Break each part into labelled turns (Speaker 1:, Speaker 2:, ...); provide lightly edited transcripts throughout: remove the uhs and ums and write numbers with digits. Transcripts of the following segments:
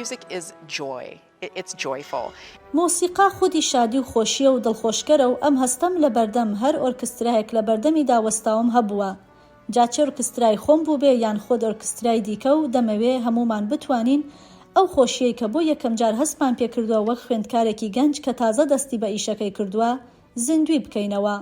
Speaker 1: Music is joy. It's joyful.
Speaker 2: مۆسیقا خودی شادی و خۆشییە و دڵخۆشکەرە و ئەم هەستەم لە بەردەم هەر ئۆرکسترایەک لە بەردەمیدا وەستاوم هەبووە جا چ ئۆرکسترای خۆم بووبێ یان خود ئۆرکسترای دیکە و دەمەوێ هەموومان بتوانین ئەو خۆشییەی کە بۆ یەکەمجار هەستمان پێکردووە وەک خوێندکارێکی گەنج کە تازە دەستی بە ئیشەکەی کردووە زیندووی بکەینەوە.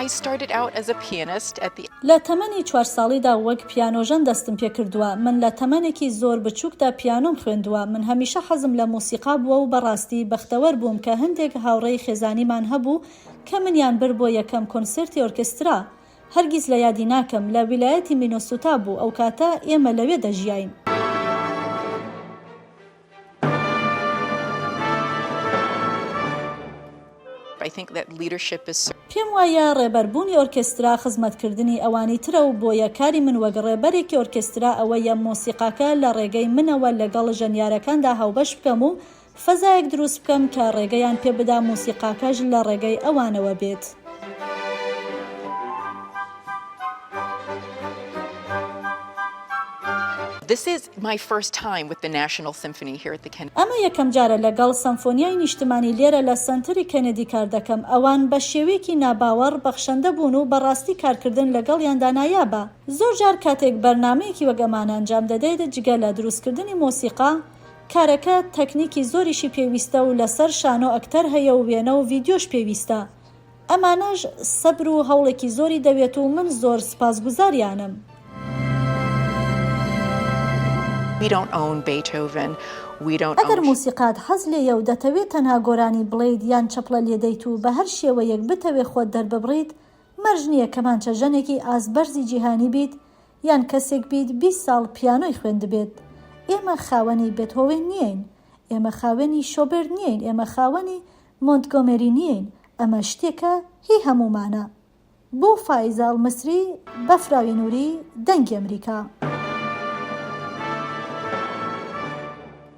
Speaker 1: I started out as a pianist at the.
Speaker 2: لە تەمەنی چوار ساڵیدا وەک پیانۆژەن دەستم پێکردووە، من لە تەمەنێکی زۆر بچووکدا پیانۆم خوێندووە، من هەمیشە حەزم لە مۆسیقا بووە و بەڕاستی بەختەوەر بووم کە هەندێک هاوڕێی خێزانیمان هەبوو کە منیان برد بۆ یەکەم کۆنسێرتی ئۆرکێسترا، هەرگیز لە یادی ناکەم، لە ویلایەتی مینۆسوتا بوو، ئەوکاتە ئێمە لەوێ دەژیاین. پێم وایە ڕێبەربوونی ئۆرکێسترا خزمەتکردنی ئەوانی ترە و بۆیە کاری من وەک ڕێبەرێکی ئۆرکێسترا ئەوەیە مۆسیقاکە لە ڕێگەی منەوە لەگەڵ ژەنیارەکاندا هاوبەش بکەم و فەزایەک دروست بکەم کە ڕێگەیان پێ بدا مۆسیقاکەش لە ڕێگەی ئەوانەوە بێت.
Speaker 1: This is my first time with the National Symphony here at the Kennedy.
Speaker 2: ئەمە یەکەم جارە لەگەڵ سەمفۆنیای نیشتمانی لێرە لە سەنتەری کەنەدی کار دەکەم، ئەوان بە شێوەیەکی ناباوەڕ بەخشەندە بوون و بەڕاستی کارکردن لەگەڵیاندا نایابە. زۆرجار کاتێک بەرنامەیەکی وەک ئەمانە ئەنجام دەدەیت، جگە لە دروستکردنی مۆسیقا، کارەکە تەکنیکی زۆریشی پێویستە و لەسەر شانۆ ئەکتەر هەیە و وێنە و ڤیدیۆش پێویستە. ئەمانەش سەبر و هەوڵێکی زۆری دەوێت و من زۆر سوپاسگوزاریانم. ئەگەر مۆسیقات حەز لێیە و دەتەوێت تەنها گۆرانی بڵێیت یان چەپڵە لێدەیت و بە هەر شێوەیەک بتەوێ خۆت دەرببڕیت، مەرج نییە کەمانچە ژەنێکی ئاست بەرزی جیهانی بیت یان کەسێک بیت 20 ساڵ پیانۆی خوێندبێت. ئێمە خاوەنی بێتهۆوێن نیین. ئێمە خاوەنی شۆبێرت نیین. ئێمە خاوەنی مۆنتگۆمێری نیین. ئەمە شتێکە هی هەموومانە. بۆ فائیزە ئەلمسری، بەفراوی نوری، دەنگی ئەمریکا.